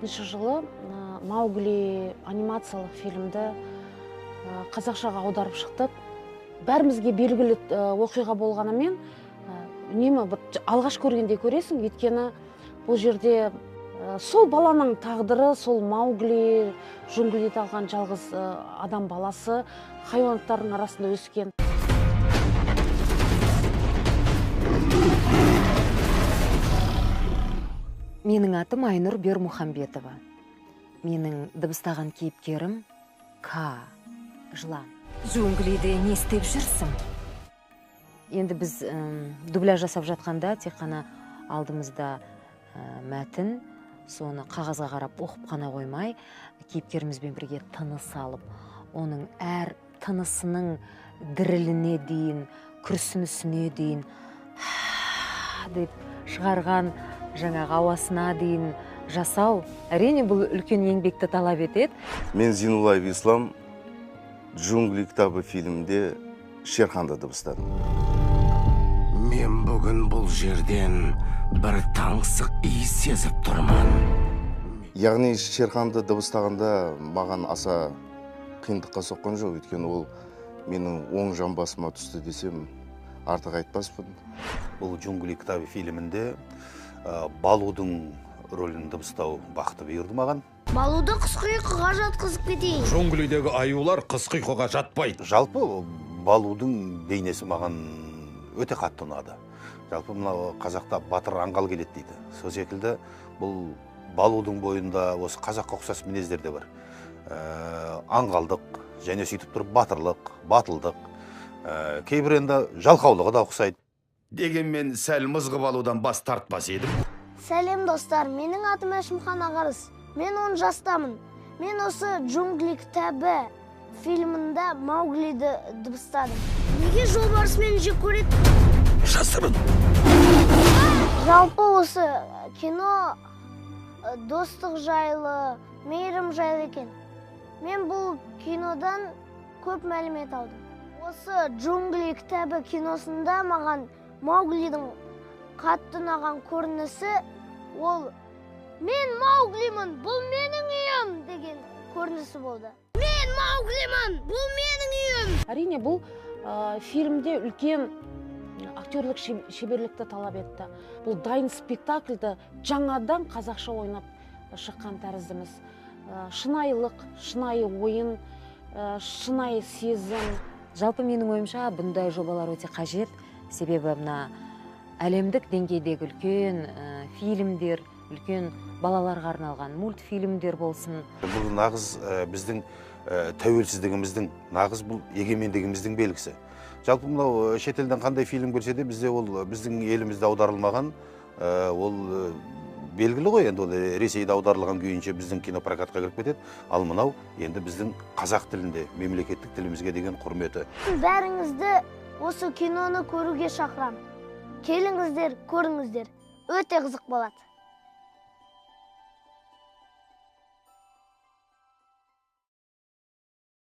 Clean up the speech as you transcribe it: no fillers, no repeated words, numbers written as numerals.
Жылы Маугли анимациялық фильмді қазақшаға аударып шықтық. Бәрімізге белгілі оқиға болғанымен, үнемі бір алғаш көргендей көресің, өйткені бұл жерде сол баланың тағдыры, сол Маугли джунглиде алған жалғыз адам баласы, хайуанаттардың арасында өскен. Менің атым Айнұр Бермұхамбетова. Менің дыбыстаған кейіпкерім Ка, жылан. Джунглиде не істеп жүрсің? Енді біз дубляж жасап жатқанда тек қана алдымызда мәтін, соны қағазға қарап оқып қана қоймай, кейіпкерімізбен бірге тыныс алып, оның әр тынысының діріліне дейін, күрсінісіне дейін деп шығарған жаңағы ауасына дейін жасау, әрине бұл үлкен еңбекті талап етеді. Мен Зинуллаев Ислам, «Джунгли кітабы» фильмінде Шерханды дыбыстадым. Мен бүгін бұл жерден бір таңсық иіс сезіп тұрмын. Яғни Шерханды дыбыстағанда маған аса қиындыққа соққан жоқ, өйткені ол менің оң жамбасыма түсті десем артық айтпаспын. Бұл «Джунгли кітабы» фильмінде Балудың рөлін дыбыстау бақыты бұйырды маған. Балуды қысқы ұйқыға жатқызып кетейін. Джунглидегі аюлар қысқы ұйқыға жатпайды. Жалпы Балудың бейнесі маған өте қатты ұнады. Жалпы мынау қазақта батыр аңғал келеді дейді. Сол секілді бұл Балудың бойында осы қазаққа ұқсас мінездер де бар. Аңғалдық және сөйтіп тұрып батырлық, батылдық, кейбір енді жалқаулығы да ұқсайды. Дегенмен сәл мызғып алудан бас тартпас едім. Сәлем достар, менің атым Әшімхан Ағарыс. Мен 10 жастамын. Мен осы «Джунгли кітабы» фильмінде Мауглиді дыбыстадым. Неге жолбарыс мені жек көреді? Жасырын. Жалпы осы кино достық жайлы, мейірім жайлы екен. Мен бұл кинодан көп мәлімет алдым. Осы «Джунгли кітабы» киносында маған Мауглидің қатты ұнаған көрінісі ол «Мен Мауглимін, бұл менің үйім» деген көрінісі болды. Мен Мауглимін, бұл менің үйім. Әрине бұл фильмде үлкен актерлік шеберлікті талап етті. Бұл дайын спектакльді жаңадан қазақша ойнап шыққан тәріздіміз. Шынайылық, шынайы ойын, шынайы сезім. Жалпы менің ойымша бұндай жобалар өте қажет. Себебі мына әлемдік деңгейдегі үлкен фильмдер, үлкен балаларға арналған мультфильмдер болсын. Бұл нағыз біздің тәуелсіздігіміздің, нағыз бұл егемендігіміздің белгісі. Жалпы мынау шетелден қандай фильм көрсе де бізде ол біздің елімізде аударылмаған, ол белгілі ғой, енді ол Ресейде аударылған күйінше біздің кинопрокатқа кіріп кетеді. Ал мынау енді біздің қазақ тілінде, мемлекеттік тілімізге деген құрметі. Бәріңізді осы киноны көруге шақырам. Келіңіздер, көріңіздер. Өте қызық болады.